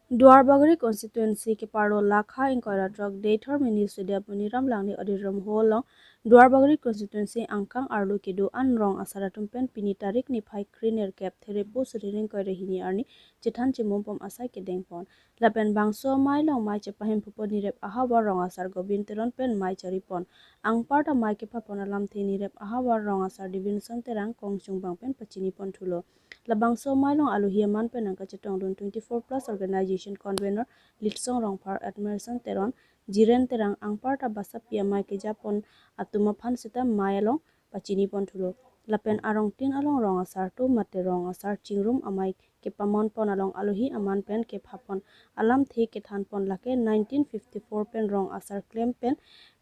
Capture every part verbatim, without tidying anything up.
Duarbagori constituency keparlo Lakha ingkoi ra throk Deithor Mini Stadium Muniram Langle Auditorium Hall along Duarbagori constituency angkang arlo kedo-an rong asar atum pen pini tarik niphai krenerkep Therepo suri ingkoi ra hini arni chethan chimum pom asai kedeng pon. Lapen bangso amei along mei chepahem pupo nirep ahavar rong asar Gobin Teron pen mei chari pon. Anparta mei kepha pon alamthe nirep ahavar rong asar Devinson Terang Kongchungbang pen pachini pon thulo. Labangso amei along alohi aman pen nangkachetongdun twenty-four plus organization convenor Litsong Rongphar, Admiration Teron, Jiren Terang, anparta basapi amei kejapon atum aphan seta mei along pachini pon thulo. Lapen arongtin along rong asar atum mate rong asar chingrum amei kepamon pon along alohi aman pen kepha pon alamthe kethan pon lake nineteen fifty-four pen rong asar klem pen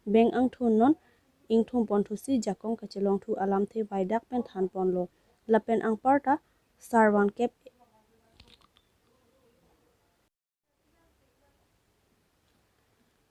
beng angthun non ingthum pon thusi jakong kachelong thu alamthe vaidak pen than ponlo. Lapen anparta sarvan kep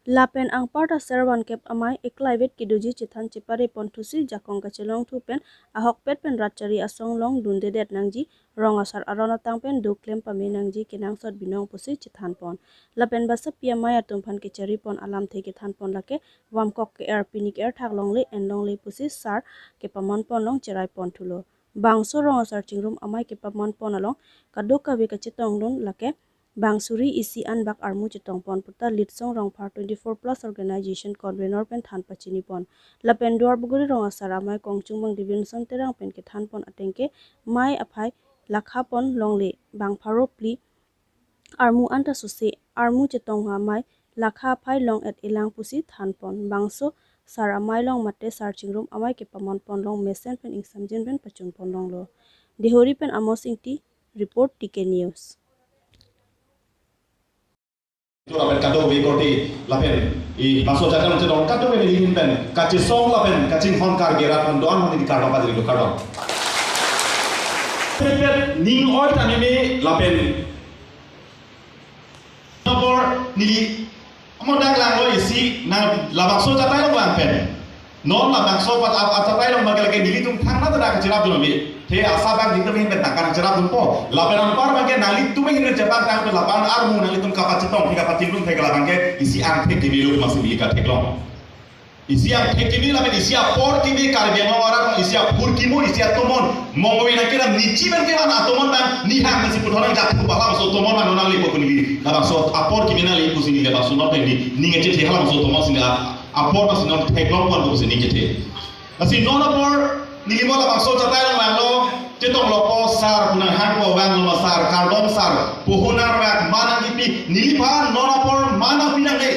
Lapen anparta sarvan kep amei eklaivet kedoji chethan chepare pon thusi jakong kachelong thu pen ahokpet pen rat chari asong along dundedet nangji, rong asar aron atang pen do klem pame nangji kenangsot binong pusi chethan pon. Lapen basapi amei atum aphan kechari pon alamthe kethan pon lake vamkok ke-er pini ke-er thak longle en longle pusi sar kepamon pon along cherai pon thulo. Bangso rong asar chingrum amei kepamon pon along kadokave kachetongdun lake bang suri isi an bak armu chetong pon puta Litsong Rongphar twenty-four plus organization convenor pen than pachini pon. Lapen Duarbagori rong asar amei Kongchungbang Devinson Terang pen kethan pon ateng ke mei aphai lakha pon longle bang pharo phli armu anta suse armu chetong ha mei lakha aphai long et elang pusi than pon. Bangso sar amei along mate sar chingrum amei kepamon pon along mesen pen ingsamjin pen pachun pon longlo. Deihori pen Amos Ingti report, T K News. Itu lapen kadokave korte lapen i bangso jatang chetong kadokave neli ahin pen kachesong lapen kachinghon Karbi arat pen do-an hon neli kardom pajir do, kardom. Pet pet ning oi ta meme lapen apor neli amo dak langlo isi na labangso jatang along vang pen. Non labangso pat ap achatai along bang ke lake nelitum thang na tada kachirap dun abi. The asap bang nelitum ahin pen tangka kachirap dunpo. Lapen anpar bang ke nanglitum ahin pen chepangtang pen lapan armu nanglitum kapachetong the kapachingrum the ke labang ke isi angthek kimi lo masi neli katheklong. Isi angthek kimi lapen isi apor kimi Karbi Anglong arat isi aphurkimo isi atomon. Mongoi nangkelam nichi bang ke mana atomon bang nihang nasi puthot nangjat thu ba labangso atomon bang nangli po kuni. Labangso apor kimi nangli pusi neli labangso non pen neli ning echethe halabangso atomon si neli apor masi non theklong pon pusi ning chethe. Lasi non apor neli mo labangso jatang along vanglo, chetonglo po sar, pu nanghangpo vanglo ma sar, kardom sar, pu honar vak man nangkipi, neliphan non apor man nangpi nangne.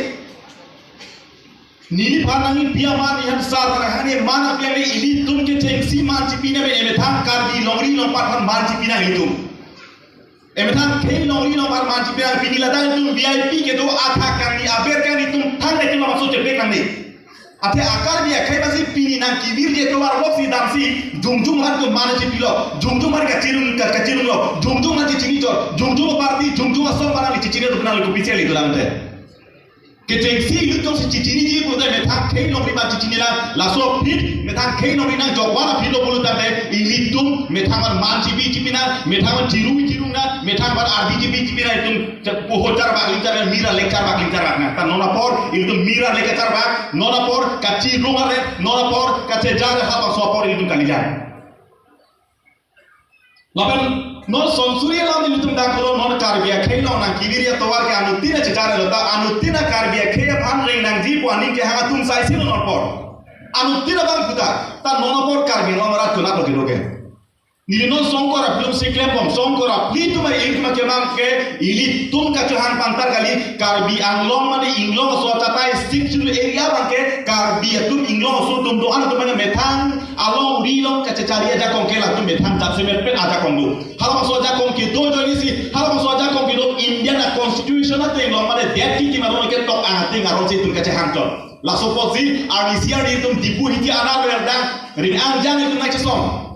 Neliphan nangkipi aman neli han sar, nanghanghe man nangpi nangne, ilitum kechengsi man chipi nangne, emethang Karbi longri longpat aphan man chipi nang ilitum. Emethang khei longri longpat man chipi nang, pini ladak itum V I P kedo athak kangni aber kangni itum thang nangtum labangso chepek nangne. Athe a-Karbi akhei masi pini nangkevirji atovar loksi damsi jongjong aphan itum man chipilo, jongjong aphan kachirung ka-, kachirunglo, jongjong aphan chichini chot, jongjong party, jongjong asong aphan nangli chichini rup nangli kopi cheli dolang te. Kechengsi ilitum si chichiniji pulote methang khei longri aphan chichinilo, laso aphi methang khei longri nangjokvan aphi lo pulo tangte ilitum methang aphan man chipi chipi nang, methang aphan chirung chirung nang, methang aphan ardi chipi chipi nang, itum pu hochar bak lingchar bak, mir alek char bak lingchar bak nang. Ta non apor ilitum mir alek char bak, non apor kachirung are, non apor kachejar halabangso apor ilitum kalijar. Lapen non sonsuri alam ilitum dang kolo non Karbi akhei along nangkevir atovar ke anuttin achejar lo ta anuttin a-Karbi akhei aphan reng nangji pu aning kehang atum sai silo non apor. Anuttin abang puta ta non apor Karbi Anglong arat konat lo kedo ke. Neli non songkor aplum si klem bom, songkor aplum atum a-area atum kemang ke ilitum kachohang pangtar kali, Karbi Anglong mane Inglong aso achatai Sixth Schedule area abang ke Karbi atum Inglong aso atum do-an atum mane methang alongri along kachechari ajakong ke latum methang jatsemet pen ajakong do. Halabangso ajakong kedo ajoine si, halabangso ajakong kedo Indian a-constitution ateng along mane det kikim aron ketok ateng aron si itum kachehang chot. Laso apotsi arnisi arni itum Diphu hithi anar ber dang ring angjang itum nangchesong.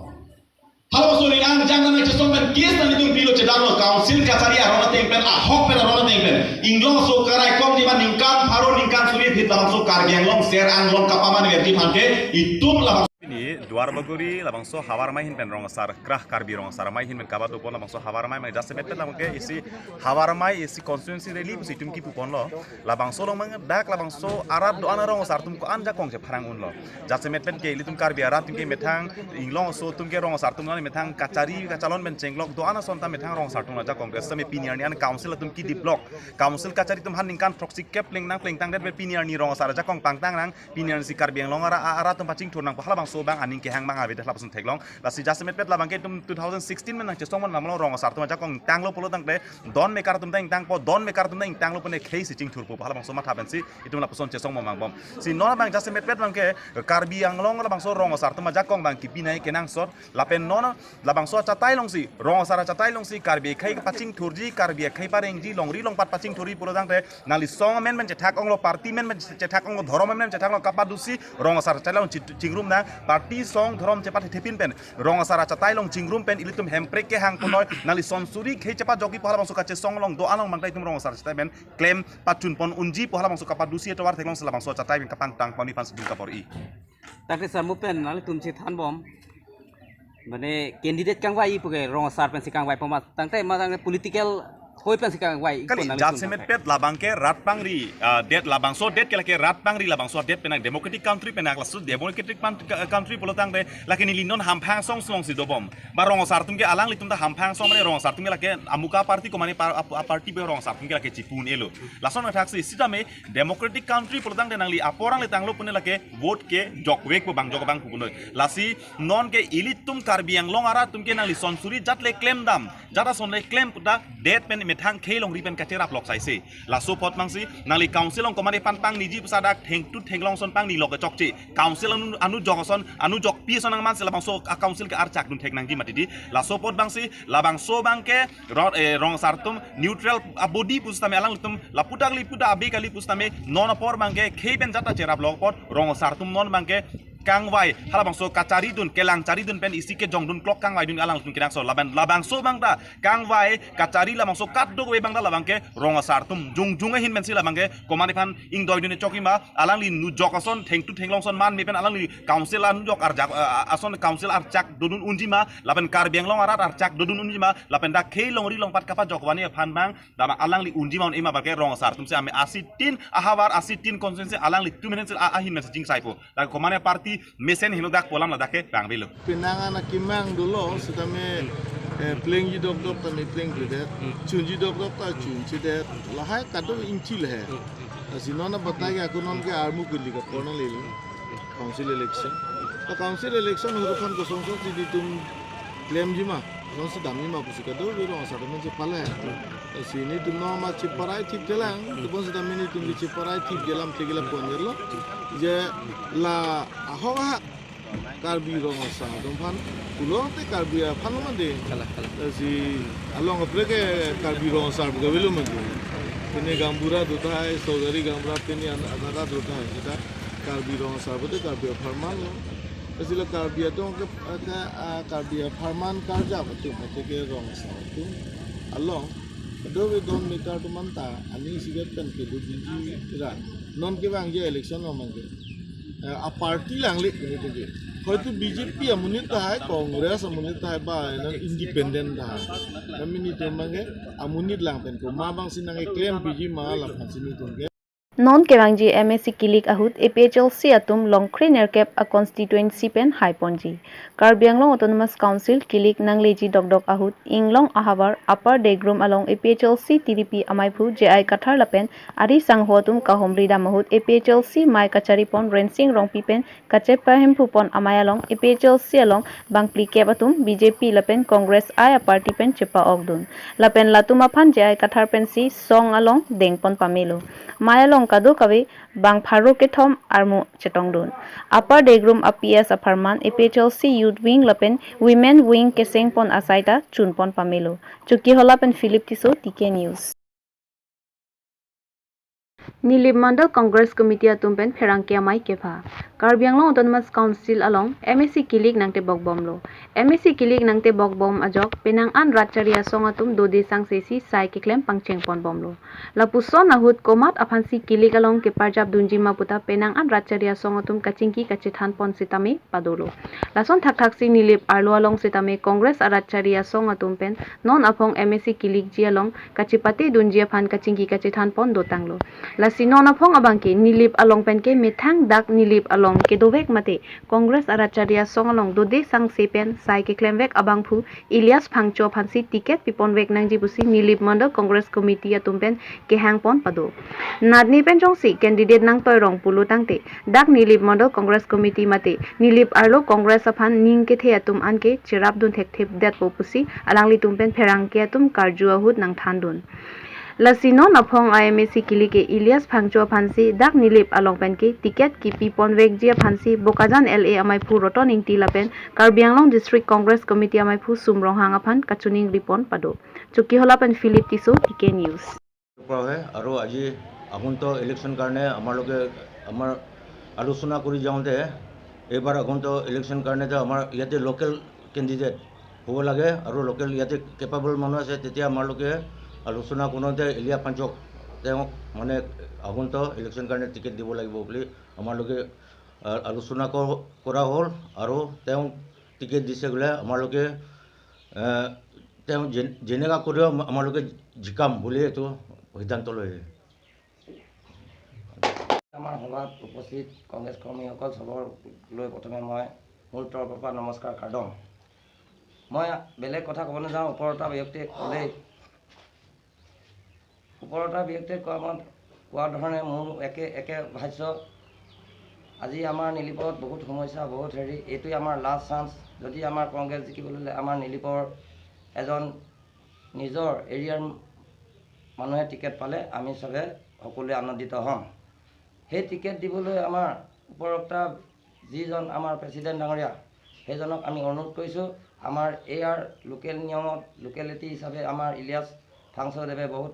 Halabangso ring angjang nangchesong pen case nanglitum pilo chedamlo council kachari aron ateng pen ahok pen aron ateng pen. Inglong aso karaikom ji ma ningkan pharo ningkan suri aphi labangso Karbi Anglong ser anglong kapaman verji aphan ke itum labang. Pini Duar Bagori labangso havar amei ahin pen rong asar, krah Karbi rong asar amei ahin pen kaba dopon labangso havar amei, amei jasemet pen labangke isi havar amei isi constituency rally pusi itum kipu ponlo. Labangso along mang dak labangso arat do-an arong asar atum ko-an jakong chepharang unlo. Jasemet pen ke ilitum Karbi arat atum ke methang inglong aso atum ke rong asar atum nang methang kachari kachalon pen chenglok do-an ason ta methang rong asar atum ajakong ke sitame pini arni an council atum kidi block. Council kachari atum aphan ningkan throksi kep pleng nang plengtang det pen pini arni rong asar ajakong pangtang nang, pini arni si Karbi Anglong ara, ara atum pachingthur nang pu halabangso abang aning kehang abang avedet lapuson theklong. Lasi jasemet pen labangke itum two thousand sixteen pen nang chesong mon mamlo rong asar atum ajakong tanglo pulo tangte don mekar atum ta ingtangpo, don mekar atum ta ingtanglo pune khei si chingthurpo halabangso matha pensi itum lapuson chesong mon mangbom. Si non abang jasemet pen abangke Karbi Anglong labangso rong asar atum ajakong abang kipi nai kenangsot lapen non labangso achatai alongsi, rong asar achatai alongsi Karbi akhei pachingthurji, Karbi akhei parengji, longri longpat pachingthurji pulo tangte nangli song amen pen chethak onglo, party amen pen chethak onglo, dhorom amen pen chethak onglo, kapadusi rong asar achatai along chi-, chingrum nang, party song dhorom chepathe thepin pen rong asar achatai along chingrum pen ilitum Hemprek kehang punoi, nangli son suri khei chepajokji pu halabangso kachesong along do-an along mangta itum rong asar achatai pen klem pachun pon unji pu halabangso kapadusi atovar theklong si labangso achatai pen kapangtang pon-i aphan si dun kabor-i. Tangte sir, mo pen nanglitum chethanbom. Mane candidate kangvai puke rong asar pensi kangvaipo ma tangte ma tangte political hoi pensi kangvai. Kali, nanglitum jasemet tangte pen labangke rat pangri, ah, det labangso det ke lake rat pangri labangso det pen nang democratic country pen nang laso democratic pan-, ka-, country pulo tangte lake neli non hamphang song song si dobom. Ba rong asar atum ke alanglitum ta hamphang song mane rong asar atum ke lake amuka party ko mane par-, ap-, a party pen rong asar atum ke lake chipu un-elo. Lason athak si sitame democratic country pulo tangte nangli apor angle tanglo pune lake vote kejokvekpo bang jok bang pu punoi. Lasi non ke ilitum Karbi Anglong arat atum ke nangli son suri jat le klemdam, jat ason le klem puta det pen methang khei longri pen kacherap lok saise. Laso apot mangsi nangli council along komane aphan pangniji pusi dak thengtut thenglong ason pangni lok chokche. Council anu, anu jok ason, anu jokpi ason nangman si labangso a council ke archak dun thek nangji mati di. Laso apot mangsi labangso abangke ro-, eh, rong asar atum neutral a body pusitame alanglitum lapu dak lipu dak abe kali pusitame non apor abangke khei pen jat ta cherap lok apot rong asar atum non abangke kangvai halabangso kachari dun kelang chari dun pen isi kejong dun klok kangvai dun alanglitum kenangsot laban labangso abang ta kangvai kachari labangso kadokave abang ta labangke rong asar atum jongjong ahin pensi labangke komane aphan ingdoi dun chokji ma alangli nu jok ason thengtut thenglong ason man me pen alangli council anu jok arjak, eh, ason council archak dodun unji ma lapen Karbi Anglong arat archak dodun unji ma lapen dak khei longri longpat kapajok vani aphan bang dama alangli unji ma un-e ma abangke rong asar atum si ame asitin ahavar asitin constituency alanglitum ahin si a-, ahin mesi jingsaipo. Dak komane party mesen heno dak pu alam ladak ke bang avelo. Penang an akemang dolo sitame, eh, plengji dokdok tame plengpledet, chunji dokdok ta chunchedet, lahai kadokave ingchi lahai. Lasi non abatai ke ako non ke armu kuli ka corner le council election. Ta council election huruphan kosong kosong si nelitum klemji ma, kosong si damji ma pusi kadokave rong asar atum chepale. Lasi nelitum non ma cheparai thip thelang, tebon sitame nelitum ke cheparai thip je alam te ke lapu-an jalo. Je la ahok ahak Karbi rong asar atum aphan pulo te Karbi aphan lo mande. Kalah, kalah. Lasi along kaprek ke Karbi rong asar pu kavelo mande. Pini gaonbura do tahai, Chaudhary gaonbura pini an-, another do tahai. Sita Karbi rong asar pute Karbi apharman lo. Lasi la Karbi atum ke, ke, ah, Karbi apharman karjap atum pute ke rong asar atum along kadokave don mekar atum anta aning isivet pen kedo biji ra. Non kevangji election lo mangke. Eh, a party langle kene tege. Hoitu B J P amonit tahai, Congress amonit tahai ba, eh, non independent tahai. Kami nelitum mangke amonit lang pen komat abang si nangkeklem biji ma laphan si nelitum ke. Non kevangji M A C kilik ahut A P H L C atum Longkri nerkep a constituency pen haiponji. Karbi Anglong Autonomous Council kilik nangleji dokdok ahut Inglong ahavar Upper Degrum along A P H L C T D P amaiphu J I Kathar lapen ari sangho atum kahumri dam ahut A P H L C amei kachari pon Rensing Rongpi pen kachepahemphu pon amei along A P H L C along bangphlikep atum B J P lapen Congress I a party pen chepa-ok dun. Lapen latum aphan J I Kathar pensi song along dengpon pamelo. Amei along kadokave bang pharo kethom armu chetongdun. Upper Degrum a P S apharman A P H L C Youth Wing lapen Women Wing kesengpon asai ta chunpon pamelo. Chokihola pen Philip Tisso, T K News. Nilip Mandal Congress Committee atum pen pherangke amei kepha. Karbi Anglong Autonomous Council along M A C kilik nangtebok bomlo. M A C kilik nangtebok bom ajok penang an rat chari asong atum dode sangse si sai keklem pangcheng pon bomlo. Lapuson ahut komat aphansi kilik along keparjap dunji ma puta penang an rat chari asong atum kachingki kachethan pon sitame padolo. Lason thakthak si Nilip arlo along sitame Congress arat chari asong atum pen non aphong M A C kilikji along kachepate dunji aphan kachingki kachethan pon dotanglo. Lasi non aphong abangke Nilip along penke methang dak Nilip along kedovek mate Congress arat chari asong along dode sangse pen sai keklemvek abangphu Elias Phangcho aphansi ticket piponvek nangji pusi Nilip Mandal Congress Committee atum pen kehang pon pado. Natni pen jongsi candidate nangtoi rong pulo tangte dak Nilip Mandal Congress Committee mate Nilip arlo Congress aphan ning kethe atum anke cherap dun thekthep detpo pusi alanglitum pen pherangke atum karju ahut nangthandun. Lasi non aphong M A C kilik ke Elias Phangcho aphansi dak Nilip along penke ticket kipi ponvekji aphansi Bokajan L A amaiphu Roton Ingti lapen Karbi Anglong District Congress Committee amaiphu Sum Ronghang aphan kachiningri pon pado. Chokihola pen Philip Tisso, T K News. পৰা হয় আৰু আজি আগন্তুক ইলেকশ্যন কাৰণে আমালোকে আমাৰ আলোচনা কৰি যাওঁতে এইবাৰ আগন্তুক ইলেকশ্যন কাৰণে তো আমাৰ ইয়াতে লোকেল কেণ্ডিডেট হ'ব লাগে আৰু লোকেল ইয়াতে কেপেবল মানুহ আছে, তেতিয়া আমালোকে আলোচনা কৰোঁতে এলিয়া ফাংচক তেওঁক মানে আগন্তুক ইলেকশ্যন কাৰণে টিকেট দিব লাগিব বুলি আমালোকে আ, আলোচনা ক-, কৰা হ'ল আৰু তেওঁ টিকেট দিছে বোলে আমালোকে, এ, তেওঁ যে-, যেনেকা কৰিও আমা-, আমালোকে জিকাম বুলি এইটো সিদ্ধান্ত লয়। আমাৰ সভাত উপস্থিত কংগ্ৰেছ কৰ্মীসকল চবক লৈ প্ৰথমে মই মোৰ তৰফৰ পৰা নমস্কাৰ কাৰ্ডম। মই বেলেগ কথা ক'ব নাযাওঁ, ওপৰত এটা ব্যক্তিয়ে ক'লেই ওপৰত এটা ব্যক্তিয়ে কোৱা মত, কোৱা ধৰণে মোৰ একে, একে ভাষ্য। আজি আমাৰ নিলিপত বহুত সমস্যা, বহুত হেৰি, এইটোৱে আমাৰ লাষ্ট চান্স। যদি আমাৰ কংগ্ৰেছ জিকিবলৈ হ'লে আমাৰ নিলিপৰ এজন নিজৰ এৰিয়াৰ মানুহে টিকেট পালে আমি চবে সকলোৱে আনন্দিত হ'ম। সেই টিকেট দিবলৈ আমাৰ উপৰোক্ত যিজন আমাৰ প্ৰেচিডেণ্ট ডাঙৰীয়া, সেইজনক আমি অনুৰোধ কৰিছোঁ, আমাৰ ইয়াৰ লোকেল নিয়মত, লোকেলিটি হিচাপে আমাৰ ইলিয়াছ ফাংচদেৱে বহুত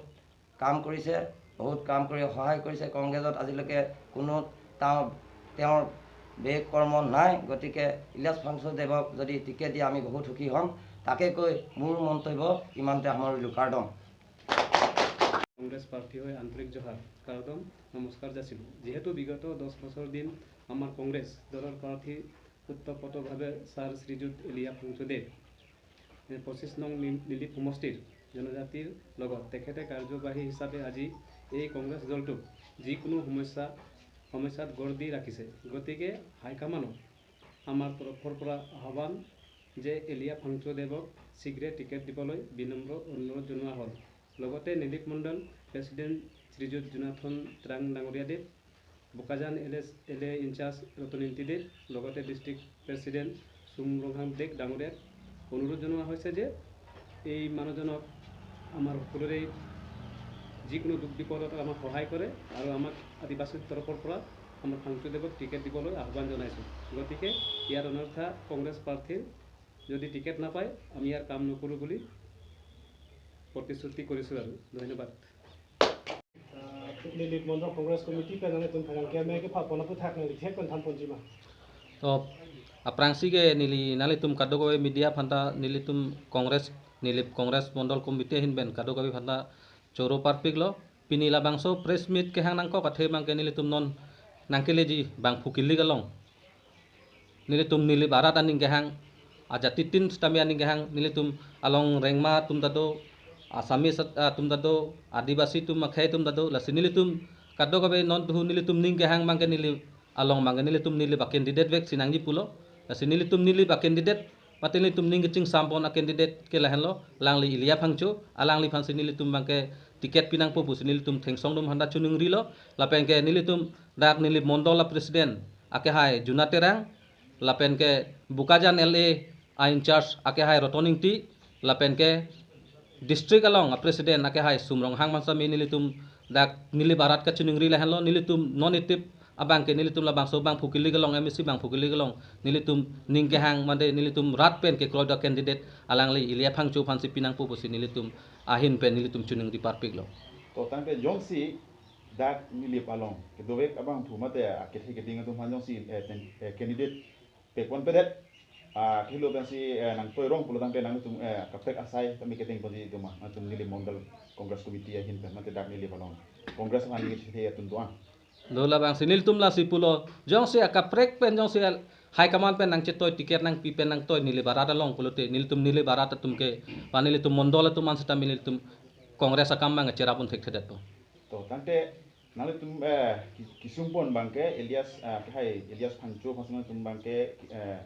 কাম কৰিছে, বহুত কাম কৰি সহায় কৰিছে। কংগ্ৰেছত আজিলৈকে কোনো তা-, তেওঁৰ বেয়া কৰ্ম নাই। গতিকে ইলিয়াছ ফাংচদেৱক যদি টিকেট দিয়ে আমি বহুত সুখী হ'ম। তাকে কৈ মোৰ মন্তব্য ইমানতে সামৰিলোঁ। কাৰ্ডম। কংগ্ৰেছ প্ৰাৰ্থী হৈ আন্তৰিক জহাৰ, কাৰ্ডম, নমস্কাৰ যাচিলোঁ। যিহেতু বিগত দহ বছৰ দিন আমাৰ কংগ্ৰেছ দলৰ প্ৰাৰ্থী উত্তপ্তভাৱে ছাৰ শ্ৰীযুত এলিয়া ফাংচদেৱ, এ, পঁচিছ নং নি-, নিলিপ সমষ্টিৰ জনজাতিৰ লগত তেখেতে কাৰ্যবাহী হিচাপে আজি এই কংগ্ৰেছ দলটোক যিকোনো সমস্যা, সমস্যাত গঢ় দি ৰাখিছে। গতিকে হাইকমাণ্ডক আমাৰ তৰফৰ পৰা আহ্বান যে এলিয়া ফাংচদেৱক শীঘ্ৰে টিকেট দিবলৈ বিনম্ৰ অনুৰোধ জনোৱা হ'ল। লগতে নিলিপ মণ্ডল প্ৰেচিডেণ্ট শ্ৰীযুত জোনাথন ট্ৰাং ডাঙৰীয়াদেৱ, বোকাজান এল এ, এল এ ইনচাৰ্জ ৰতন ইংতিদেৱ, লগতে ডিষ্ট্ৰিক্ট প্ৰেচিডেণ্ট চুম ৰংহাং দেক ডাঙৰীয়াক অনুৰোধ জনোৱা হৈছে যে এই মানুহজনক আমাৰ সকলোৰে যিকোনো দুখ বিপদত আমাক সহায় কৰে আৰু আমাক আদিবাসীৰ তৰফৰ পৰা আমাৰ ফাংচুদেৱক টিকেট দিবলৈ আহ্বান জনাইছোঁ। গতিকে ইয়াত অন্যথা কংগ্ৰেছ প্ৰাৰ্থীৰ যদি টিকেট নাপায়, আমি ইয়াৰ কাম নকৰোঁ বুলি প্ৰতিশ্ৰুতি কৰিছোঁ আৰু। ধন্যবাদ। Nilip Mandal Congress Committee pen nanglitum pherangke amei kepha pon aphuthak nangli thek pen than ponji ma? To, aphrangsi ke neli nanglitum kadokave media aphanta nelitum Congress, Nilip Congress Mandal Committee ahin pen kadokave aphanta choro parpiklo. Pini labangso press meet kehang nangkok athe abangke nelitum non nangkeleji bangphu kilik along. Nelitum Nilip arat aning kehang, ajatitin sitame aning kehang, nelitum along Rengma atum ta do, Assamese at-, atum ta do, Adivasi atum, Akhei atum ta do, lasi nelitum kadokave non tuhu nelitum ning kehang abangke Nilip along abangke nelitum Nilip a-candidate vek si nangji pulo, lasi nelitum Nilip a-candidate, mate nelitum ning kaching sampon a-candidate ke lahenlo, alangli Elia Phangcho, alangliphansi nelitum abangke ticket pinangpo pusi nelitum Thengsong atum aphanta chiningrilo, lapenke nelitum dak Nilip Mandal a-president akehai Juna Terang, lapenke Bokajan L A a-in-charge akehai Roton Ingti, lapenke district along a-president akehai Sum Ronghang Mansami nelitum dak Nilip arat kachiningri lahenlo, nelitum non-native abangke nelitum labangso bangphu kilik along, M A C bangphu kilik along, nelitum ning kehang mate nelitum rat pen kekroi do candidate alangli Elia Phangcho aphansi pinangpo pusi nelitum ahin pen nelitum chiningri parpiklo. To tangte jongsi Dak Nilip along kedovek abangphu mate akethe keding atum aphan jongsi, eh, ten- eh, candidate pekponpedet, ah, kehelo pensi, eh, nangtoi rong pulo tangte nangtum, eh, kaprek asai tame kedengponji do ma, nangtum Nilip Mondol Congress Committee ahin pen mate dak Nilip along Congress aphan ningje atum do-an? Lo, labangsi nelitum lasi pulo, jongsi akaprek pen jongsi al- high command pen nangchetoi, ticket nangpi pen nangtoi Nilip arat along pulote nelitum Nilip arat atum ke, pa nelitum mondol atum an sitame nelitum Congress akam abang cherap un thekthedetpo. To tangte nanglitum, eh, ki- kesungpon abangke Elias, eh, kehai Elias Phangcho aphan sung nangtum abangke, eh,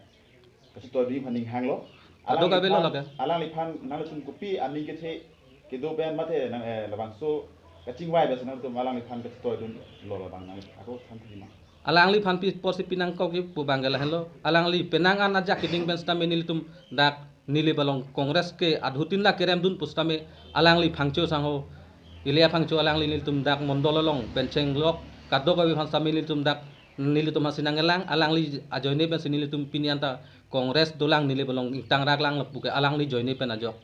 kachetoi dun aphan ning hanglo. Ado ka belo Alangliphan, lake. Alangliphan nangtum kopi aning kethe kedo pen mate nang, eh, labangso kachingvai pensi nangtum alangliphan kachetoi dunlo, labang nang ako than thima. Alangliphan pi apotsi pinangkokji pu abangke lahenlo. Alangli penang an ajak keding pen sitame nelitum dak Nilip along Congress ke adhutin la kerem dun pusitame alangli Phangcho sangho, Elias Phangcho alangli nelitum dak mondol along pen chenglok, kadokave aphan sitame nelitum dak nelitum aphansi nangkelang, alangli ajoine pensi nelitum pini anta Congress dolang, Nilip along ingtang raklang lapu ke alangli ajoine pen ajok.